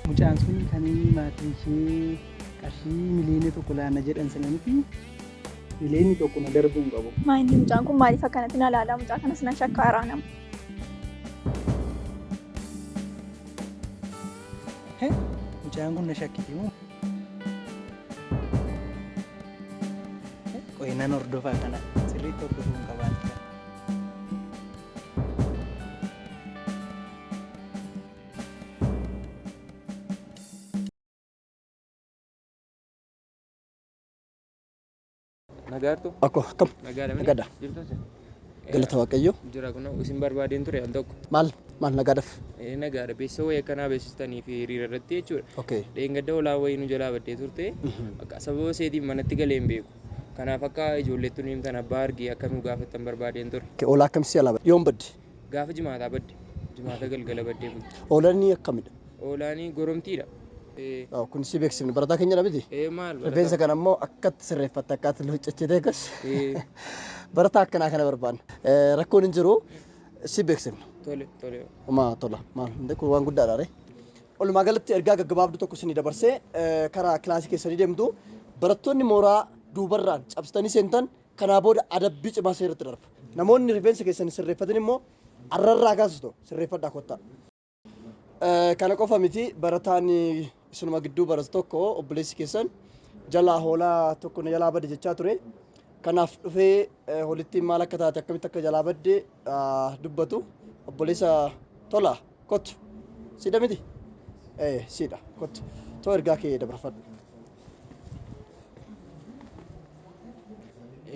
Mucaan sun kan maatiin ishee qarshii 1,000,000 laanna jedhan sana miti? 1,000,000 na darbuu hin qabu. Maa inni mucaan kun maaliif akkanatti na laalaa mucaa kanas nan shakkaaraa nama. He? Mucaan kun na shakkiti moo? Qoy nan hordofaa kana sirriitti hordofuu hin qabaan. Nagaartu? Akko akkam? Nagaadha miti? Nagaadha. Jirtu isin? Galata Waaqayyo. Jira kun isin barbaadeen ture al tokko. Maal maal nagaadhaaf? Nagaadha. Beeksisa wayii akkanaa beeksistanii fi hiriira irratti jechuudha. Okay. Dheengadda olaa wayii nu jalaa baddee turte. Akka sababa isheetiin manatti galee hin beeku. Kanaaf akka ijoolleetti nu himtan abbaa argee akka nu gaafattan barbaadeen ture. Okay, Oolaa akkam si jalaa badde? Yoom badde? Gaafa jimaataa badde. Jimaata galgala baddee bulte. Oolaan akkamidha? Oolaanii goromtiidha. Kun si beeksifne barataa keenyadha miti? Ee maal barataa? Rifeensa kana immoo akkatti sirreeffatte akkatti luuccachitee akkas. Ee. Barataa akkanaa kana barbaanna. Rakkoon hin jiru si beeksifna. Tole tole. Homaa tola maal hundee kun waan guddaadha ree. Walumaa galatti ergaa gaggabaabduu tokko isinii dabarsee karaa kilaasii keessanii deemtu barattoonni mooraa duubarraan cabsitanii seentan kanaa booda adabbii cimaa seerratti darba. Namoonni rifeensa keessan hin sirreeffatin immoo arrarraa kaasistu sirreeffadhaa kottaa. Kana qofa miti barataan isinuma gidduu baratu tokko obboleessi keessan jalaa hoolaa tokko na jalaa bade jechaa ture. Kanaaf dhufee hoolittiin maal akka taate akkamitti akka jalaa badde dubbatu. Obboleessa tola kottu. Siidha miti? Ee siidha kottu. Too ergaa kee dabarfadhu.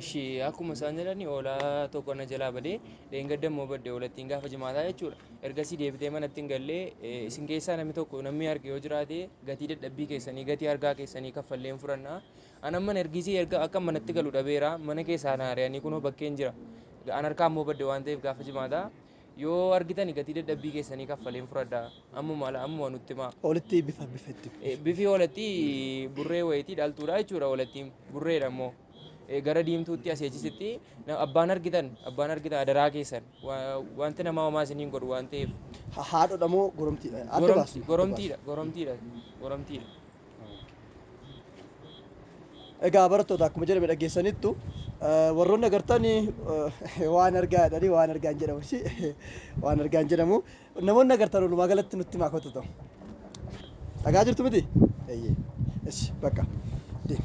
Ishi akkuma isaan jedhani hoolaa tokko na jalaa badee dheengadda immoo badde hoolattiin gaafa jimaataa jechuudha. Ergasii deebitee manatti hin gallee isin keessaa namni tokko namni arge yoo jiraate gatii dadhabbii keessanii gatii argaa keessanii kaffallee hin fudhanna. An amman ergisii erga akka manatti galu dhabeera mana keessaa na ari'anii kunoo bakkeen jira. An harkaa immoo badde waan ta'eef gaafa jimaataa Yoo argitani gatii dadhabbii keessanii kaffaleen fudhadha. Ammuma ala ammuma nutti himaa. Hoolittii bifa bifa itti. Bifi hoolattii burree wayitii dhaltuudha jechuudha hoolattiin burreedha immoo. Gara diimtuutti asii achisitti abbaan argitan abbaan argitan adaraa keessan wanti namaa homaa isiniin godhu waan ta'eef. Haadhodha moo goromtiidha? Adda baasna. Goromtiidha goromtiidha goromtiidha. Egaa barattoota akkuma jedhame dhaggeessanittu warroonni agartan waan argaa jedhanii waan argaa hin jedhamu waan argaa hin jedhamu namoonni agartan walumaa galatti nutti himaa kottu ta'u. Dhagaa jirtu miti? Eeyyee. Ishi bakka. Deemi.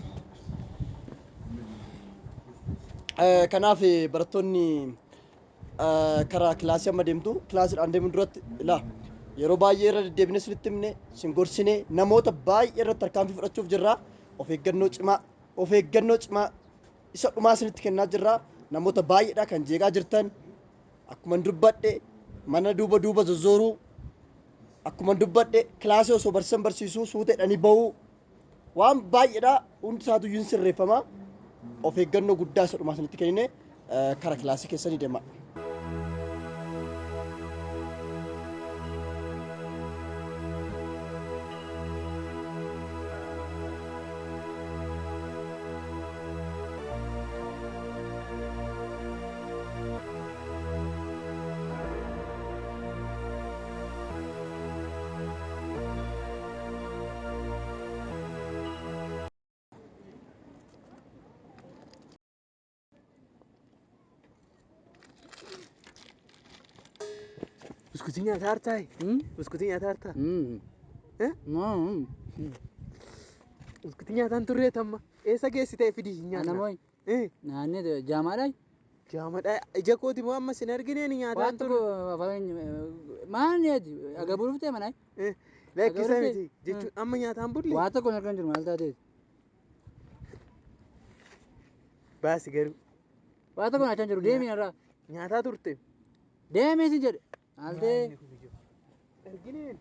Kanaaf barattoonni karaa kilaasii amma deemtu kilaasiidhaan deemuun duratti ilaa yeroo baay'ee irra deddeebine isinitti himne isin gorsine namoota baay'ee irratti tarkaanfii fudhachuuf jirra of eeggannoo cimaa of eeggannoo cimaa isa dhumaa isinitti kennaa jirra namoota baay'eedha kan jeeqaa jirtan akkuma dubbadhe mana duuba duuba zozzooruu akkuma dubbadhe kilaasii osoo barsiisan barsiisuu suuteedhanii ba'uu Waan baay'eedha hundi isaatu iyyuu hin sirreeffama. Of eeggannoo guddaa isa dhumaa isinitti kennine kara kilaasii keessanii deemaa. Buskutii nyaataa hartaa? Buskutii nyaataa hartaa? Buskutii nyaataan turree tamma. Eessa geessitee fidii hin nyaanna? Anamoy. Naannoo jaamaadhaa. Jaamadha ija kooti moo amma sin arginee ni nyaataan Waan tokko turre. maal ati agabuu dhuftee manaa? Lakkisa miti jechuun amma nyaataan bulle. Waa tokko hin argan jiru maal taateeti? Baasi garuu. Waa tokko nyaachaa hin jiru deemi narraa. Nyaataa turte. Deemi sin jedhe. Maal ta'e? Argineen.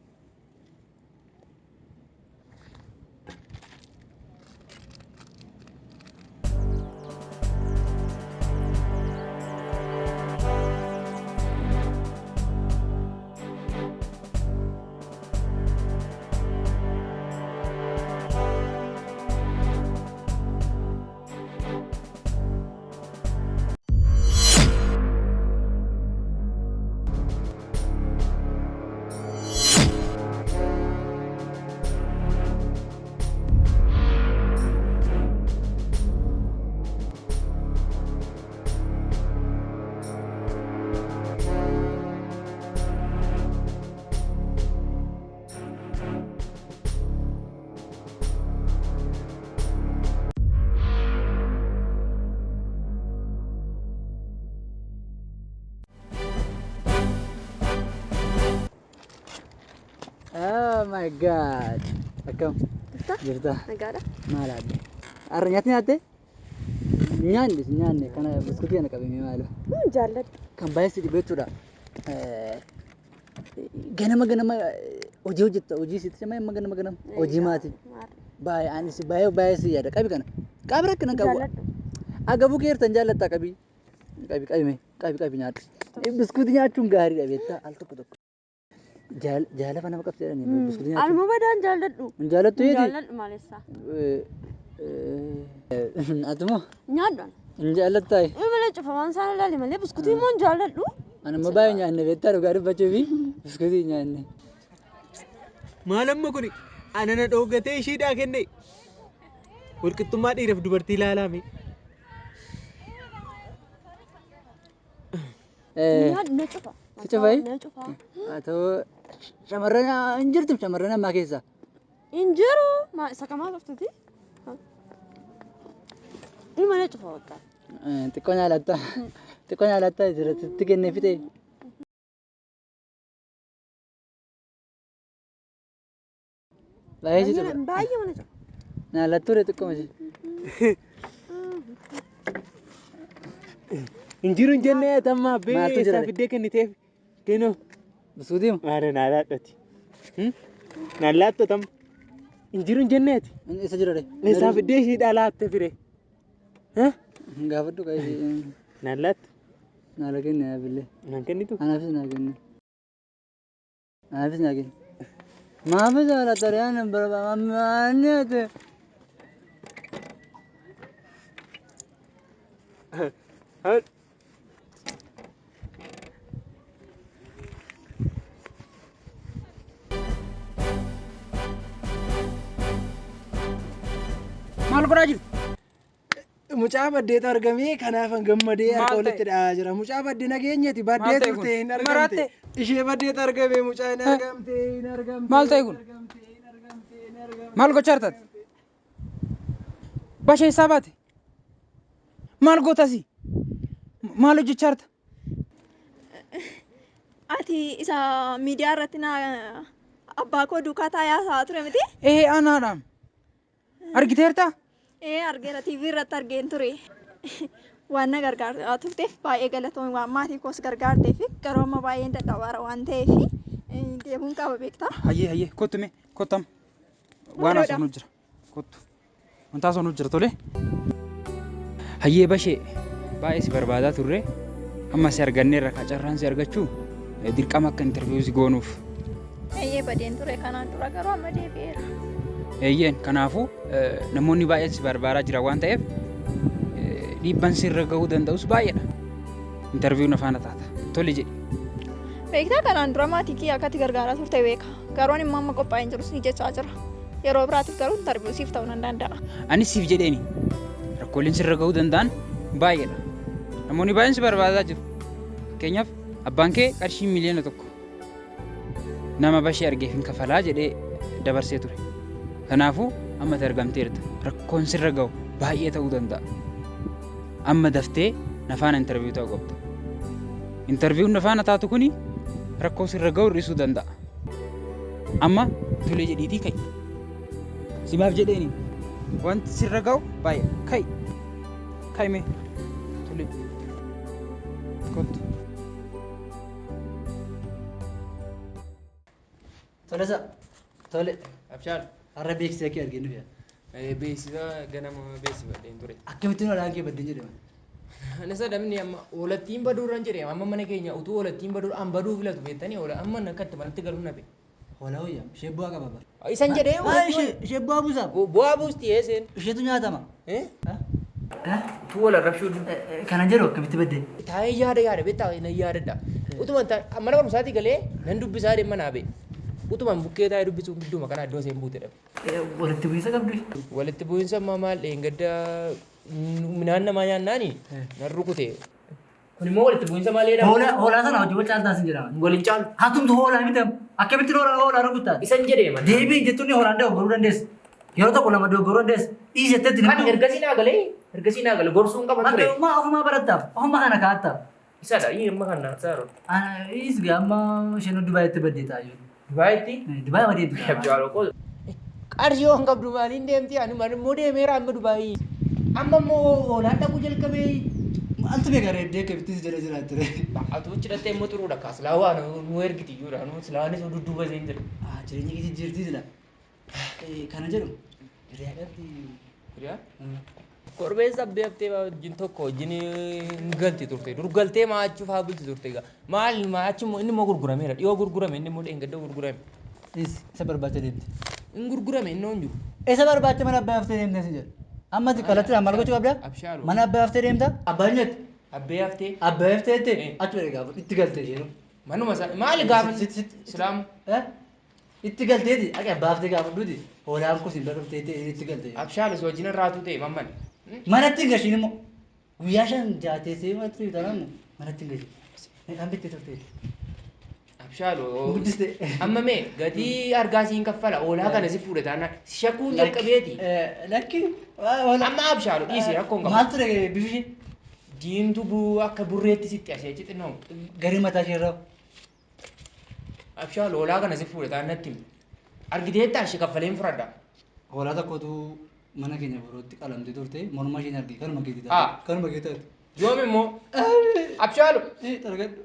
Oh my God. Akkam? Jirta? Jirta? Nagaadha. Maal adde? Har'a nyaata nyaatte? Nyaanne si nyaanne kana buskutii kana qabame maalo. Jaalladhu. Kan baay'ee si dhibu jechuudha. Ganama ganama hojii hojjetta, hojii sitti cimaa amma ganama ganama hojii maatii. Baay'ee ani si baay'ee baay'ee si yaada qabi kana. Qabi rakkina qabu. Jaalladhu. Agabuu kee jirtan jaallattaa qabi. Qabi qabi mee qabi qabi nyaadhu. Buskutii nyaachuun gaariidha beektaa al tokko tokko. Jaalafa nama qabsi jedhanii buskutii nyaachuun. Anuma badaan jaalladhu. Hin jaalattu yeeti? Jaalladhu maalessa. Ati moo? Nyaadhu ana. Hin jaallattaa? Inni malee cufamaan isaan ilaali malee buskutii immoo hin jaalladhu. Ani immoo baay'ee nyaanne beektaa dhugaa dubbachuu fi buskutii nyaanne. Maal amma kuni anana dhooggatee ishiidhaa kenne. Walqixxummaa dhiiraaf dubartii ilaalaame. Nyaadhu na cufa. Si cufai? Na cufa. Haa ta'u shamarran hin jirtu shamarran ammaa keessa. Hin jiru. Isa kamaa dhuftuti? Inni malee cufa bakka. Xiqqoo nyaalatta. Xiqqoo nyaalatta sitti kennee fixe. Baay'ee si cufa. Baay'ee mana cufa. Nyaalattuu dha xiqqoo miti. Hin jiru hin jennee tamma abbee Maaltu jira eessaa ree? fiddee kenniteef. Kenoo. Buskutii moo? Maal naa laadhati. Naan laatto tamma. Hin jiru hin jenneeti. Isa jira ree? Eessaa fiddee ishiidhaa laatte fire. Gaafadhu qaayisii. Naan laattu. Naala kenne anaafillee. Naan kennitu. Anaafis naa kenne. Anaafis naa kenne. Maafis haala tariyaan hin barbaadne. Maal godhaa jirtu? Mucaa baddeetu argamee kanaafan gammadee harka Maal walitti ta'e? dha'aa jira. Mucaa baddee nageenyati baddee Maal ta'e turte kun? hin argamte. Maraatte? Ishee baddeetu argame mucaa hin argamte hin argamte. Maal ta'e kun? Hin argamte hin argamte hin argamte. Maal gochaa jirtati? Bashee eessaa baate? Maal gootasi? Maal hojjechaa jirta? Ati isa miidiyaa irratti na abbaa koo duukaa taa'ee haasa'aa ture miti? Ee anaadha. Argiteerta? Ee argeera, TV irratti argeen ture. Waan na gargaaraa turteef baay'ee galatoomi, waan maatii koos gargaarteef garuu amma baay'een dadhabaara waan ta'eef deemuun qaba beektaa. Hayyee hayyee kottu mee kottam. Waan haasofnu jira. Kottu. Wanta haasofnu jira tole. Hayyee bashee baay'ee si barbaadaa turre amma si arganneerra ka carraan si argachuu dirqama akka interview si goonuuf. Eeyyee badeen ture kanaan dura garuu amma deebi'eera. Eeyyeen kanaafuu namoonni baay'een si barbaadaa jira waan ta'eef dhiibban sirra gahuu danda'us baay'eedha. Interview na faana taata. Tole jedhi. Beektaa kanaan dura maatii kiyya akkatti gargaaraa turte beeka. Garuu ani immoo amma qophaa'ee hin jirus ni jechaa jira. Yeroo biraatiif garuu interview siif ta'uu nan danda'a. Anis siif jedheeni rakkooleen sirra gahuu danda'an baay'eedha. Namoonni baay'een si barbaadaa jiru. Fakkeenyaaf abbaan kee qarshii 1 miliyoona nama bashee argeef hin kafalaa jedhee dabarsee ture. Kanaafuu amma ati argamteerta. Rakkoon sirra gahu baay'ee ta'uu danda'a. Amma daftee na faana interview ta'uu qabda. Interviewun na faana taatu kuni rakkoo sirra gahu hir'isuu danda'a. Amma tolee jedhiitii ka'i. Simaaf jedheeni wanti sirra gahu baay'ee ka'i. Ka'i mee tolee. Kottu. Tole sa. Tole. Abshaal. Har'a beeksisa kee arginu fe'a. Beeksisa ganama beeksifadheen ture. Akkamittiin holaan kee baddeen jedhama? Anis namni amma hoolattiin baduurran jedhe amma mana keenya utuu hoolattiin baduu an baduu filatu beektanii hoola amma akka itti manatti galuu nafe. Hoolaa wayyaa ishee bu'aa qaba bara. Isan jedhee Ishee bu'aa buusaa? Bu'aa buusti eeseen. Isheetu nyaatama. Utuu wal arrabshuu Kana jedhu akkamitti baddee? Taa'ee yaada yaada beektaa nan yaadadha. Utuma mana barumsaatii galee nan dubbisaa deema naa ba'e. Utumaan bukkee taa'ee dubbisuu gidduma kana iddoo isheen buute dhabe. Walitti bu'iinsa qabdu? Walitti bu'iinsa ammaa maal dheengadda midhaan namaa nyaannaani nan rukute. Kun immoo walitti bu'iinsa maal jedhama? Hoolaa hoolaa sana hojii wal caaltaa sin jedhama. Waliin caalu. Hatumtu hoolaa miti akkamitti hoolaa hoolaa rukuttaa? Isan jedhee mana. Deebiin jettuun hoolaan dogoggoruu dandeessa. Yeroo tokko lama dogoggoruu dandeessa. Dhiisi jetteetti Kan ergasii naa galee ergasii naa galee gorsuun qaban ture. Akka ofumaa barattaaf ofuma kana kaa'attaaf. Isadha inni amma kan naa saaru. Is amma isheen Dubaayitti baddee ta'a jiru. Dubaayitti? Dubaay ma deemti. Abjaaloo koo. Qarshii waan qabdu maaliin deemti? Ani immoo deemeera amma Dubaayii. Amma immoo hoolaan dhaquu jalqabee. Maaltu beeka reeddee akka bittis jala jiraatti ree. Atuu cidhattee immoo xuruudha kaa silaa waa nu ergiti iyyuudha nu silaanis dudduuba isheen jira. Jireenya kee jijjiirtii sila. Kana jedhu hiriyaa qabdi. Hiriyaa? Korbeessa abbee haftee wajjin tokko wajjin hin galti turte. Dur galtee maachuu fa'aa bulti turte egaa. Maal maachi immoo inni immoo gurgurameera. Dhiyoo gurgurame inni immoo dheengadda gurgurame. Isa barbaacha deemte. Hin gurgurame inni hin jiru. Isa barbaacha mana abbaa haftee deemte si jedhu. Amma ati kallattiidhaan maal gochuu qabda? Abshaaru. Mana abbaa haftee deemta? Abbaan jette. Abbee haftee. Abbaa haftee jette achuma gaafa itti galtee isheen. Manuma isaa maali gaafa silaamu. Itti galteeti aqe abbaa haftee gaafa duuti hoolaan kun siin bira dhuftee itti galtee. Abshaaru si wajjin irraatuu ta'e mamman. Manatti hin gashiin immoo guyyaa 5 6 teessee manatti bitanamu manatti hin gashiin. Meeqaan bittee turte? Abshaalu. Guddiste. Amma mee gatii argaa siin kaffala hoolaa kana si fuudhe taanaan si shakkuun jalqabeeti. Lakki. Amma abshaalu dhiisi rakkoon qabu. Maal ture bifi ishee? Diimtuu buu akka burreetti sitti asii achi xinnoo. Garii mataa ishee irraa. Abshaalu hoolaa kana si fuudhe taanaan natti himi. Argiteetta ishee kaffaleen fudhadha. Hoolaa tokkotu mana keenya borootti qalamtee turte morma isheen arge kanuma keetii taate. Kanuma kee taate. Yoom immoo? Abshaalu. Argadhu.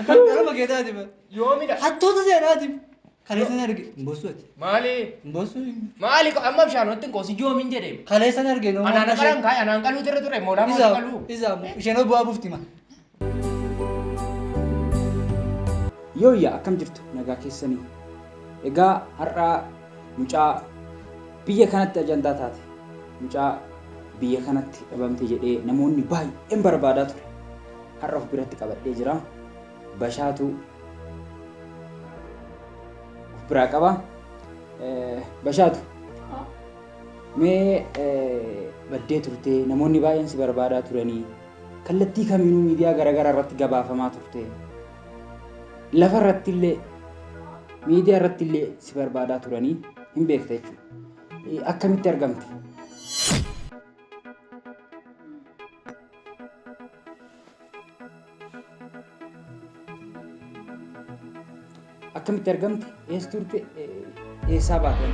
Kanuma kee taate. Yoomidha. Hattoota seenaati. Kaleessan arge. Hin boossu ati. Maali? Hin boossu. Maali amma abshaalu natti hin qoosi yoomin jedhee. Kaleessan arge. Anaan qalan kaa'e anaan qaluu tirre ture moolaa moolaa qaluu. Isa isheen bu'aa buufti ma. Yooyyaa akkam jirtu nagaa keessanii. Egaa har'aa mucaa biyya kanatti ajandaa taate mucaa biyya kanatti dhabamte jedhee namoonni baay'een barbaadaa ture. Har'a of biratti qabadhee jira. Bashaatu of biraa qaba. Bashaatu mee baddee turte namoonni baay'een si barbaadaa turanii kallattii kamiinuu miidiyaa garaagaraa irratti gabaafamaa turte. Lafa irratti illee miidiyaa irratti illee si barbaadaa turanii hin beekta jechuudha. Akkamitti argamte? Akkamitti argamte? Eessa turte? Eessaa baate?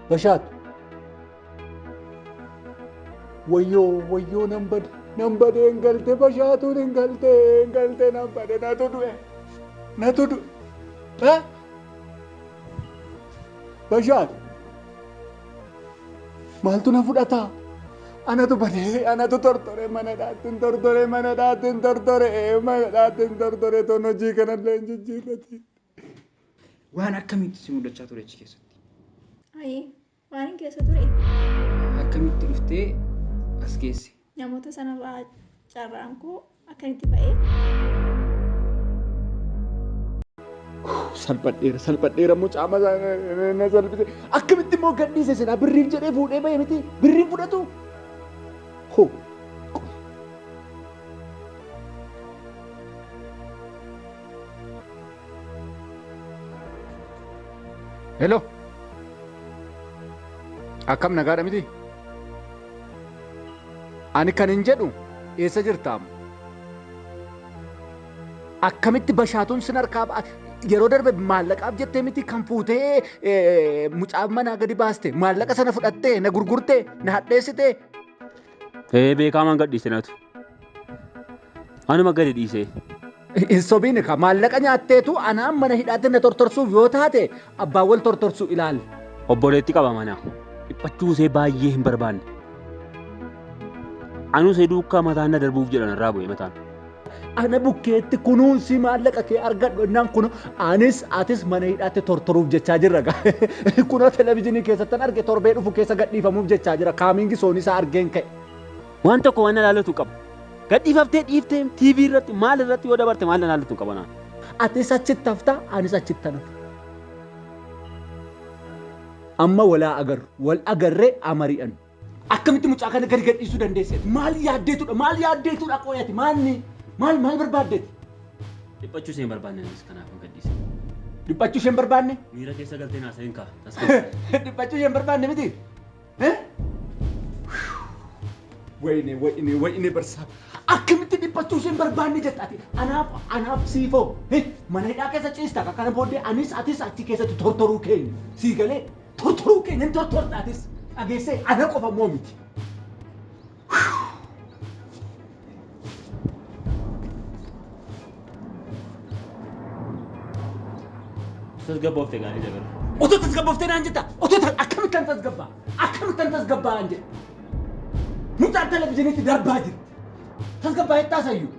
Bashaatu. Wayyoo wayyoo nan bade nan bade hin galte Bashaatuun hin galte hin galte nan bade natu du'e natu du'e. Bashaatu. Maaltu na fudhataa? Anatu badee anatu tortore mana dhaattin tortore mana dhaattin tortore mana dhaattin tortore toon hojii kanallee hin jijjiirrati. Waan akkamitti si mudachaa ture achi keessatti? Ayii waan hin keessa ture. Akkamitti dhuftee as geesse? Namoota sanarraa carraan koo akkamitti ba'ee? Salphadheera salphadheera mucaa masaa na salphise. Akkamitti immoo gadhiise silaa birriif jedhee fuudhee ba'e miti birriin fudhatu. Hoo. Hello. Akkam nagaadha miti? Ani kan hin jedhu eessa jirta amma? Akkamitti Bashaatuun sin harkaa ba'a? Yeroo darbe maallaqaaf jettee miti kan fuutee mucaa manaa gadi baaste maallaqa sana fudhattee na gurgurtee na hadheessitee. Ee beekamaan gadhiise natu. Anuma gadi dhiisee. Hin sobiin ka maallaqa nyaatteetu anaan mana hidhaatti na tortorsuuf yoo taate abbaan wal tortorsu ilaali. Obboleetti qaba mana. Dhiphachuu ishee baay'ee hin barbaanne. Anuu ishee duukaa mataan na darbuuf jedhan irraa bu'e mataan. Ana bukkeetti kunuunsi maallaqa kee argadhu innaan kun anis atis mana hidhaatti tortoruuf jechaa jirra. Kunoo televizyiinii keessattan arge torbee dhufu keessa gadhiifamuuf jechaa jira. Kaamingi soon isaa argeen ka'e. Waan tokko waan ilaallatu qaba. Gadhiifaftee dhiiftee TV irratti maal irratti yoo dabarte maal ilaallatu qaba naan. Atis achitti hafta anis achitti hafa. Amma walaa agarru wal agarree amari'an. Akkamitti mucaa kana gadi gadhiisuu dandeesse? Maal yaaddeetudha? Maal yaaddeetudha qoyati? Maalni? Maal maal barbaaddeeti? Dhiphachuu ishee hin barbaanne anis kanaaf hin gadhiise. Dhiphachuu ishee hin barbaanne? Miira keessa galtee naasa'in kaa. Dhiphachuu ishee hin barbaanne miti? Wayne wayne wayne barsaa. Akkamitti dhiphachuu Dhiphachuu isheen barbaanne jetta ati. Anaaf siifoo. Mana hidhaa keessa ciista kana booddee anis atis achi keessatti tortoruu keenya. Sii galee tortoruu keenya hin tortorta atis. Dhageessee ana qofa immoo miti. Tasgabboofte gaarii dabalu. Otoo tasgabbooftee naan jetta. Otoo akkamittan tasgabbaa? Akkamittan tasgabbaa naan jedha. Mucaan televizyiiniitti darbaa jirti. Tasgabbaa jettaa sayyuu.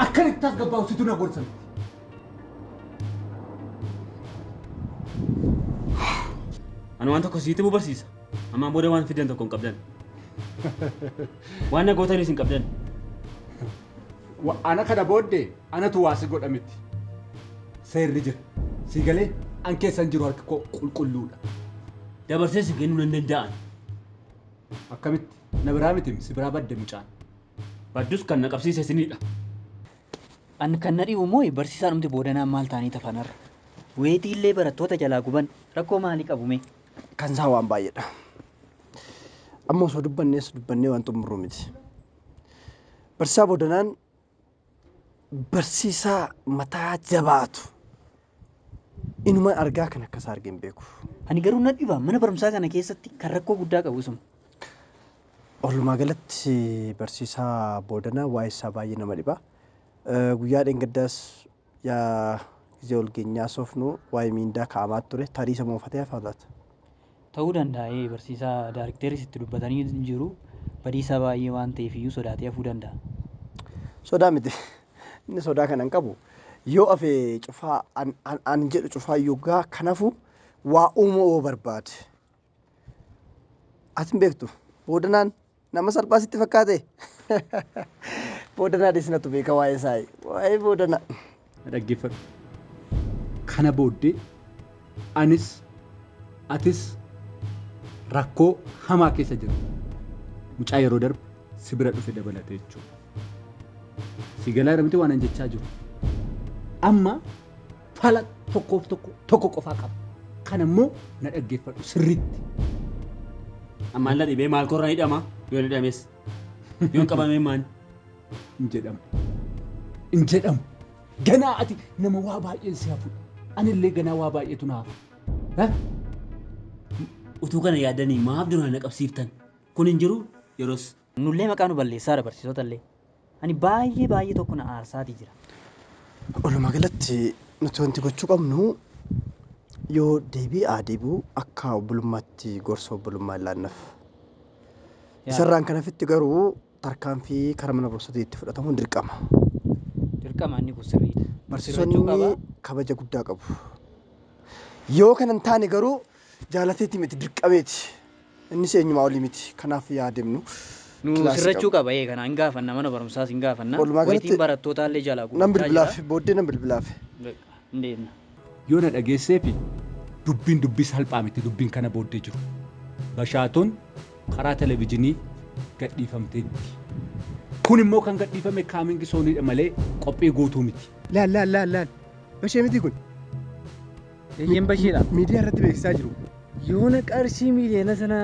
Akkamitti tasgabbaa'u situ na gorsa miti. Ani waan tokko sitti barsiisa. Ammaan booda waan fidan tokko hin qabdan. Waan na gootanis hin qabdan. Ana kana booddee anatu waa si godha miti. Seerri jira. Si galee an keessan jiru harki koo qulqulluudha. Dabarsee si kennuu nan danda'an. Akkamitti? Na biraa miti si biraa badde mucaan. Baddus kan na qabsiise isinidha. An kan na dhibu immoo barsiisaan dhumti boodanaan maal ta'anii tafanarra. Weetii illee barattoota jalaa guban rakkoo maalii qabu mee? Kan isaa waan baay'eedha. Amma osoo dubbannees dubbannee waan xumurru miti. Barsiisaa boodanaan barsiisaa mataa jabaatu. Inuma argaa kan akkasaa argee hin beeku. Ani garuu na dhiba mana barumsaa kana keessatti kan rakkoo guddaa qabu isuma. Walumaa galatti barsiisaa boodanaa waa'ee isaa baay'ee nama dhiba. Guyyaa dheengaddaas yaa gisee ol geenyaa soofnu waa'ee miindaa kaa'amaa ture tarii isa moofatee hafaa laata? Ta'uu danda'a barsiisaa daarikteeris itti dubbatanii jiru badiisaa baay'ee waan ta'eef iyyuu sodaatee hafuu danda'a. Sodaa miti. Inni sodaa kana hin qabu. Yoo hafe cufaa an jedhu cufaa yoggaa kanafu waa uumuu barbaade. Ati hin beektu boodanaan nama salphaa sitti fakkaate. Boodanaa dhiisnatu beeka waa'ee isaa. Waa'ee boodanaa. Dhaggeeffadhu. Kana booddee anis atis rakkoo hamaa keessa jiru. Mucaa yeroo darbe si bira dhufe dabalate jechuudha. Si galaa miti waan an jechaa jiru. Amma fala tokkoof tokko qofaa qaba. Kana immoo na dhaggeeffadhu sirriitti. Ammaan la dhibee maal korra hidhama yoo hidhames yoo qabame maal? Hin jedhamu. Hin jedhamu. Ganaa ati nama waa baay'een si hafu. Anillee ganaa waa baay'eetu na hafa. Utuu kana yaadanii maaf duraan na qabsiiftan? Kun hin jiru yeroos. Nullee maqaa nu balleessaadha barsiisota illee. Ani baay'ee baay'ee tokko na aarsaatii jira. Walumaa galatti nuti wanti gochuu qabnu yoo deebii deebi'u akka obbolummaatti gorsa obbolummaa ilaannaaf. Isarraan kan hafitti garuu tarkaanfii karaa mana barumsaatiin itti fudhatamuun dirqama. Dirqama inni kun sirriidha. Barsiisonni kabaja guddaa qabu. Yoo kana hin taane garuu jaalateeti miti dirqameeti. Innis eenyumaa olii miti. Kanaaf yaa deemnu. Nu sirrachuu qaba kana hin gaafanna mana barumsaas hin gaafanna. Wayitiin barattootaa illee jalaa guutaa Nan bilbilaaf booddee nan bilbilaaf. Hin deemna. Yoo na dhageessee fi dubbiin dubbii salphaa miti dubbiin kana booddee jiru. Bashaatuun karaa televizyiinii gadhiifamteetti. Kun immoo kan gadhiifame kaamingi sooniidha malee qophii guutuu miti. Laal laal laal laal. Bashee miti kun. Eeyyeen basheedha. Miidiyaa irratti beeksisaa jiru. Yoona qarshii miiliyoona sana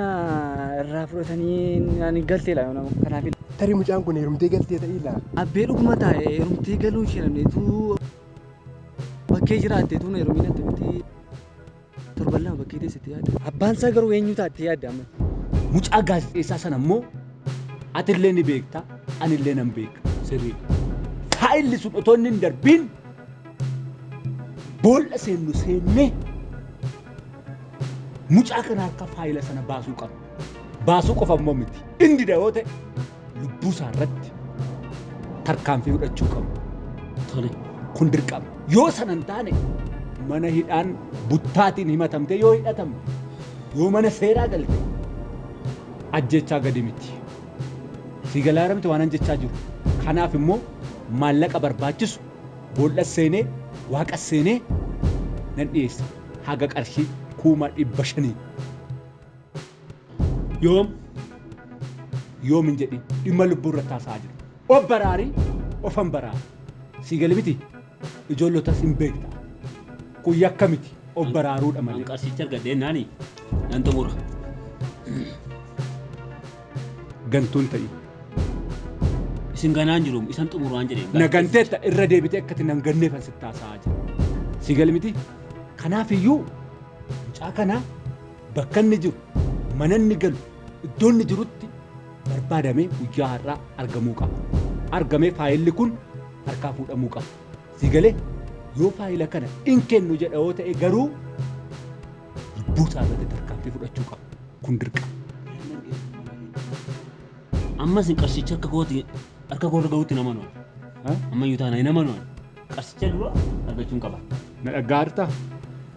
irraa fudhatanii ani galteedha kanaaf. Tarii mucaan kun heerumtee galtee ta'ii laa. Abbee dhuguma taa'e heerumtee galuu ishee namneetu bakkee jiraatte tuun heerumiin attamitti torban lama bakkee teessatti yaadda. Abbaan isaa garuu eenyu taatti yaadda amma. Mucaa gaazexeessaa sana immoo atillee ni beekta anillee nan beeka sirriidha. Faayilli sun otoo inni hin darbiin boolla seennu seennee mucaa kana harka faayila sana baasuu qaba. Baasuu qofa immoo miti. Inni dida yoo ta'e lubbuu isaa irratti tarkaanfii fudhachuu qaba. Tole. Kun dirqama. Yoo sana hin taane mana hidhaan buttaatiin himatamte yoo hidhatamte yoo mana seeraa galte ajjechaa gadi miti. Si galaa miti waan jechaa jiru. Kanaaf immoo maallaqa barbaachisu boolla seenee waaqa seenee nan dhiyeessa. Haga qarshii 500,000. Yoom yoom hin jedhin dhimma lubbuu irratti haasa'aa jiru. Of baraarii ofan baraara. Si gali miti ijoollotas hin beekta. Kun yakka miti of baraaruudha malee. Qarshicha argadhee naani nan xumura. Gantuun ta'ii. Isin ganaan jiru isan xumuru waan jedheen. Na ganteetta irra deebitee akkati nan ganneefan sitti haasa'aa jira. Si gale miti? Kanaaf iyyuu mucaa kana bakka inni jiru, mana inni galu, iddoo inni jirutti barbaadamee guyyaa har'aa argamuu qaba. Argamee faayilli kun harkaa fuudhamuu qaba. Si galee yoo faayila kana hin kennu jedha yoo ta'e garuu lubbuu isaa irratti tarkaanfii fudhachuu qaba. Kun dirqama. Ammas hin qarshicha harka kooti harka koorra gahuutti hin amanu. Ammayyuu taana hin amanu. Qarshicha dura argachuun qaba. Na dhaggaartaa?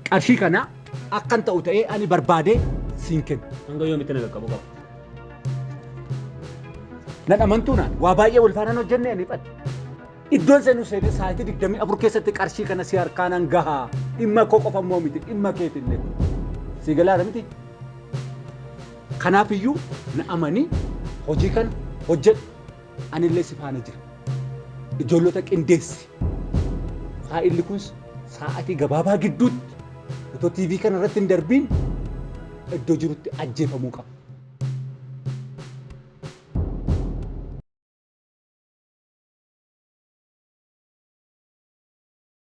Qarshii kana akkan ta'u ta'ee ani barbaadee siin kenna. Hanga yoomitti na qaqqabu qaba. Nan amantuu naan waa baay'ee wal faanaan hojjennee ani fadhe. Iddoon seenu seenee sa'aatii 24 keessatti qarshii kana si harkaanaan gahaa. Dhimma koo qofa immoo miti dhimma keetillee kun. Si galaara miti? Kanaaf iyyuu na amanii hojii kana hojjedhu. Anillee si faana jira. Ijoollota qindeessi. Faayilli kun sa'aatii gabaabaa gidduutti otoo TV kana irratti hin darbiin iddoo jirutti ajjeefamuu qaba.